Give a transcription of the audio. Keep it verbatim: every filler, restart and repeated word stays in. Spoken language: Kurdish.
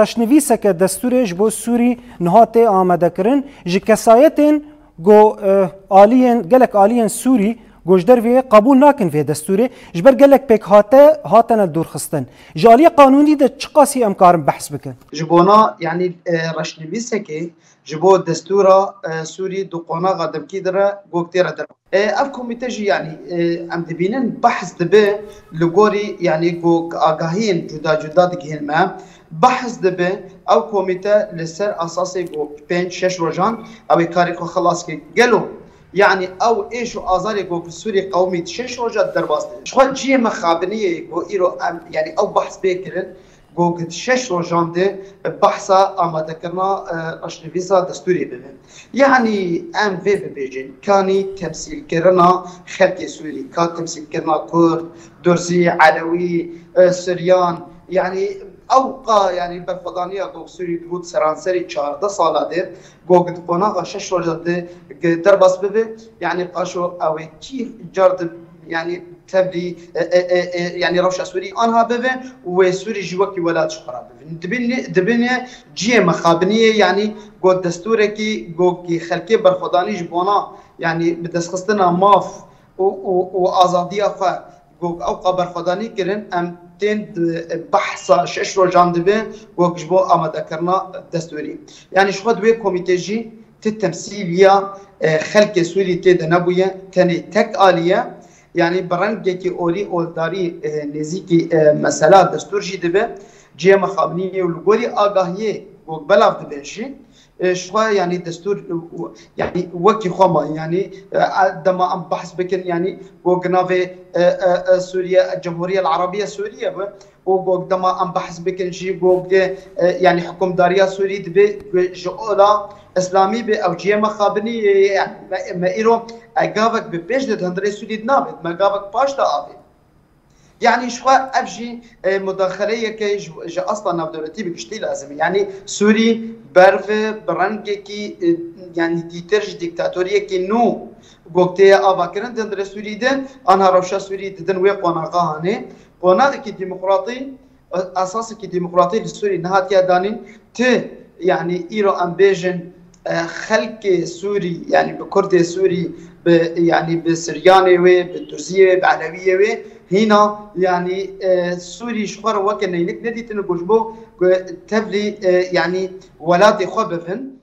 Reşnivîseke destûrê ji bo Sûrî niha tê amadekirin. Ji kesayetên ku, e, aliyên, gelek aliyên Sûrî ku ji dervê qebûl nakin vê destûrê, ji ber gelek pêkhate hatine dûrxistin. Ji aliyê qanûnî de çiqasî em karin behs bikin? Ji bona, yanî, e, reşnivîsekê ji bo destûra, e, Sûrî di qonaxa demkî de re gog tê re der. E, ev komîte jî, yanî, e, em dibînin behs dibe li gorî, yanî, gog agahiyên cuda cuda digihên me. Behs dibe ew komîte li ser asasê gog pênc şeş rojan ew ê karê xwe xilas ke. Gelo, yanî, ew êş û azarê gog Sûrî qewimî di şeş roja derbas dibe. Ji xwe cihê mixabiniyê ku îro em, yanî, ew behs bê kirin, ku di şeş rojan de behsa amadekirina, e, reşnivîsa destûrê bibe. Yanî em vê bibêjin, kanî temsîlkirina xelkê Sûrî, ka temsîlkirina Kurd, Durzî, Elewî, e, Siryan, yanî ew qa, yanî berxwedaniya gog Sûrî dibû di seranserî çardeh sala de, gog di qonaxa şeş roja de derbas bibe, yanî qaşo ew ê kî car di, yanî tevlî, e, e, e, e, yanî rewşa Sûrî anha bibe û wê Sûrî jî wekî welat ji xwe re bibin. Dibin, dibine cihê mixabiniyê, yanî got destûrekî, gokî xelkê berxwedanî ji bona, yanî bi destxistina maf û, û, û azadiya xwe, gok ew qa berxwedanî kirin, em tên di behsa şeş rojan dibe, gok ji bo amadekirina destûrî. Yanî ji xwe di wê komîtê jî ti temsîliya, e, xelkê Sûrî tê de nebûye, tenê tek aliye. Yanî bi rengekî olî oldarî, e, nêzîkî, e, mesela destûr jî dibe. Cihê mixabiniyê û li gorî agahiyê ku belav dibe jî, e, ji xwe, yanî destûr, e, yanî wekî xwe ma, yanî, e, dema em behs bikin, yanî ku navê, e, e, e, Sûriye, Cemhuriye Arabiye Sûriye be, û gog dema em behs bikin jî gog, e, yanî hikûmdariya Sûrî dibe ji ola Îslamî be, ew cihê mixabinî ye, yanî me, me îro e gavek bi pêş de di hundirê Sûrî de nabe, me gavek paş de abe. Yanî ji xwe ev jî, e, mudaxeleyeke ji, ji asla navdewletî bi giştî lazim e. Yanî Sûrî berve bi rengekî, e, yanî dîtir ji dîktatoriyekî nû gog tê avakirin di hundirê Sûrî de, anha rewşa Sûrî didin wê qonaxa hanê. Qonaxekî demokratî, esasekî demokratî li Sûrî nehatiye danîn. Ti, yanî îro em bêjin, e, xelkê Sûrî, yanî bi Kurdê Sûrî, bi, yanî bi Siryanê wê, bi Durziyê wê, bi Elewiyê wê, hîna, yanî, e, Sûrî ji xwe re weke neynik nedîtin ku ji bo ku tevlî, e, yanî welatê xwe bibin.